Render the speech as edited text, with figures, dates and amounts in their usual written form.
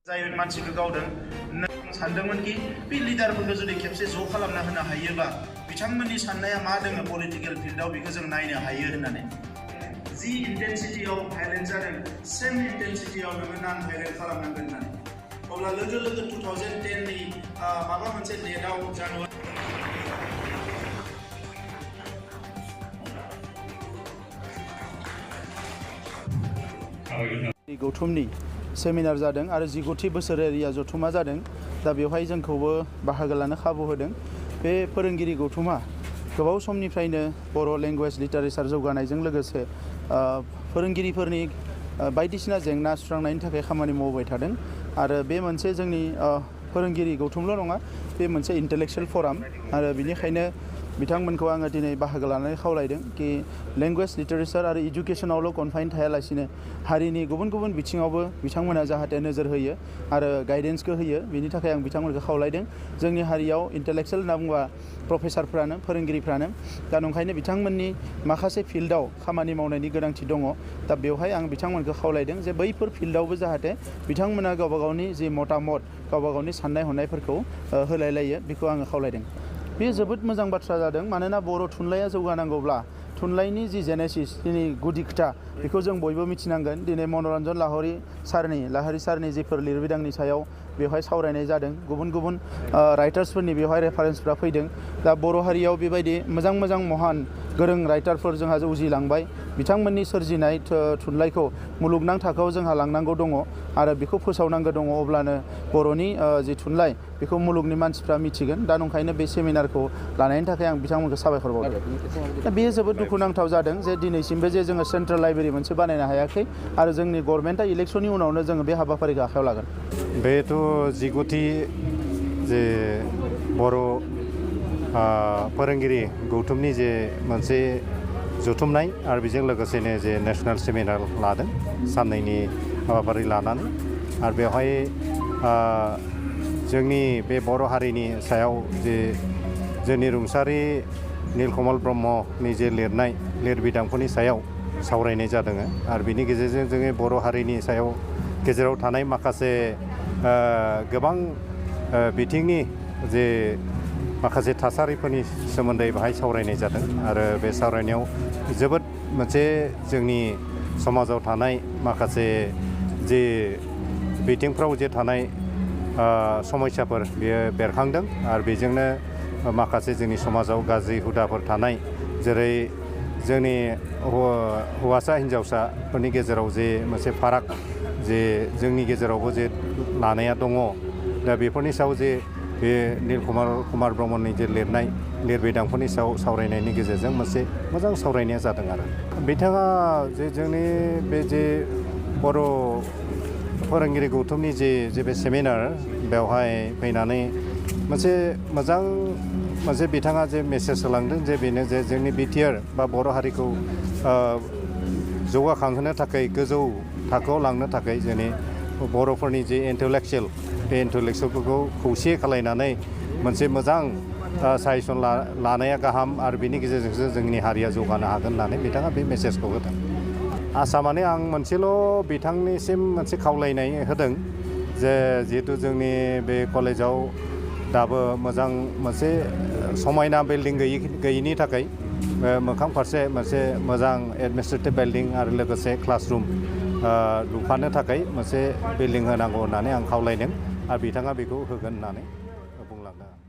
जाय मानसिखौ गावदों नों सानदोंमोनखि बे लिडारफोरखौ जुदि खेबसे ज' खालामना होनो हायोबा बिथांमोननि साननाया मा दङ पलिटिकेल फिल्डआव बेखौ जों नायनो हायो होननानै जि इन्टेन्सिटियाव भायलेन्स जादों सेम इन्टेन्सिटियाव नोङो नन भायलेन्ट खालामनांगोन होननानै अब्ला लोगो लोगो 2010 नि माबा मोनसे डेटआव जानुवारि गौथुमनि सेमिनार जादों आरो 19थि बोसोरारिया जथुमा जादों दा बेवहाय जोंखौबो बाहागो लानो खाबु होदों बे फोरोंगिरि गौथुमा गोबाव समनिफ्रायनो बर' लेंगुवेज लिटारेचार जौगानायजों लोगोसे फोरोंगिरिफोरनि बायदिसिना जेंना सुस्रांनायनि थाखाय खामानि मावबाय थादों आरो बे मोनसे जोंनि फोरोंगिरि गौथुमल' नङा बे मोनसे इन्टेलेक्चुयेल फराम आरो बिनिखायनो बिथांमोनखौ आङो दिनै बाहागो लानानै खावलायदों कि लेंगुवेज लिटारेचार आरो इडुकेसनावल' कनफाइन थायालासिनो हारिनि गुबुन गुबुन बिथिङावबो बिथांमोना जाहाथे नोजोर होयो आरो गाइडेन्सखौ होयो बिनि थाखाय आं बिथांमोनखौ खावलायदों जोंनि हारियाव इन्टेलेक्चुयेल होनना बुङोबा प्रफेसारफ्रानो फोरोंगिरिफ्रानो दा नंखायनो बिथांमोननि माखासे फिल्डआव खामानि मावनायनि गोनांथि दङ दा बेवहाय आं बिथांमोनखौ खावलायदों जे बैफोर फिल्डआवबो जाहाथे बिथांमोना गावबा गावनि जि मतामत गावबा गावनि साननाय हनायफोरखौ होलायलायो बेखौ आङो खावलायदों बे जोबोद मोजां बाथ्रा जादों मानोना बर' थुनलाइया जौगानांगौब्ला थुनलाइनि जि जेनेसिस दिनै गुदि खोथा बेखौ जों बयबो मिथिनांगोन दिनै मनरन्जन लाहारि सारनि जिफोर लिरबिदांनि सायाव बेवहाय सावरायनाय जादों गुबुन गुबुन राइटार्सफोरनि बेवहाय रेफारेन्सफ्रा फैदों दा बर' हारियाव बेबायदि मोजां मोजां महान गोरों राइटारफोर जोंहा उजिलांबाय बिथांमोननि सोरजिनाय थुनलाइखौ मुलुगनां थाखोआव जोंहा लांनांगौ दङ आरो बेखौ फोसावनांगौ दङ अब्लानो बर'नि जि थुनलाइ बेखौ मुलुगनि मानसिफ्रा मिथिगोन दा नंखायनो बे सेमिनारखौ लानायनि थाखाय आं बिथांमोनखौ साबायखर बावदों दा बेयो जोबोद दुखुनांथाव जादों जे दिनैसिमबो जे जोङो सेन्ट्रेल लाइब्रेरि मोनसे बानायनो हायाखै आरो जोंनि गभर्नमेन्टआ इलेक्सननि उनावनो जोङो बे हाबाफारिखौ आखायाव लागोन बेथ' 19थि जे बर' फोरोंगिरि गौथुमनि जे मोनसे जथुमनाय आरो बेजों लोगोसेनो जे नेसनेल सेमिनार लादों साननैनि हाबाफारि लानानै आरो बेवहाय जोंनि बे बर' हारिनि सायाव जे जोंनि रुंसारि लकमल ब्रह्मनि जे लिरनाय लिरबिदांफोरनि सायाव सावरायनाय जादों आरो बिनि गेजेरजों जोंनि बर' हारिनि सायाव गेजेराव थानाय माखासे गोबां बिथिंनि जे माखासे थासारिफोरनि सोमोन्दै बाहाय सावरायनाय जादों आरो बे सावरायनायाव जोबोद मोनसे जोंनि समाजाव थानाय माखासे जे बिथिंफ्राव जे थानाय समस्याफोर बेयो बेरखांदों आरो बेजोंनो माखासे जोंनि समाजाव गाज्रि हुदाफोर थानाय जेरै जोंनि हौवासा हिन्जावसाफोरनि गेजेराव जे मोनसे फाराग जे जोंनि गेजेरावबो जे लानाया दङ दा बेफोरनि सायाव जे बे लकमल ब्रह्मनि जे लिरनाय लिरबिदांफोरनि सायाव सावरायनायनि गेजेरजों मोनसे मोजां सावरायनाया जादों आरो बिथाङा जे जोंनि बे जे बर' फोरोंगिरि गौथुमनि जे बे सेमिनार बेवहाय फैनानै मोनसे मोजां मोनसे बिथाङा जे मेसेज होलांदों जे बेनो जे जोंनि बिटिआर बा बर' हारिखौ जौगाखांहोनो थाखाय गोजौ थाखोआव लांनो थाखाय जोंनि बर'फोरनि जे इन्टेलेक्चुयेल बे इन्टेलेक्चुयेलफोरखौ खौसे खालायनानै मोनसे मोजां साजेसन लानाया गाहाम आरो बेनि गेजेरजोंसो जोंनि हारिया जौगानो हागोन होननानै बिथाङा बे मेसेजखौ होदों आसा माने आं मोनसेल' बिथांनिसिम मोनसे खावलायनाय होदों जे जिहेतु जोंनि बे कलेजाव दाबो मोजां मोनसे समायना बिल्डिं गैयिनि थाखाय मोखां फारसे मोनसे मोजां एडमिनिस्ट्रेटिभ बिल्डिं आरो लोगोसे क्लासरुम लुफानो थाखाय मोनसे बिल्डिं होनांगौ होननानै आं खावलायदों आरो बिथाङा बेखौ होगोन होननानै बुंलांदों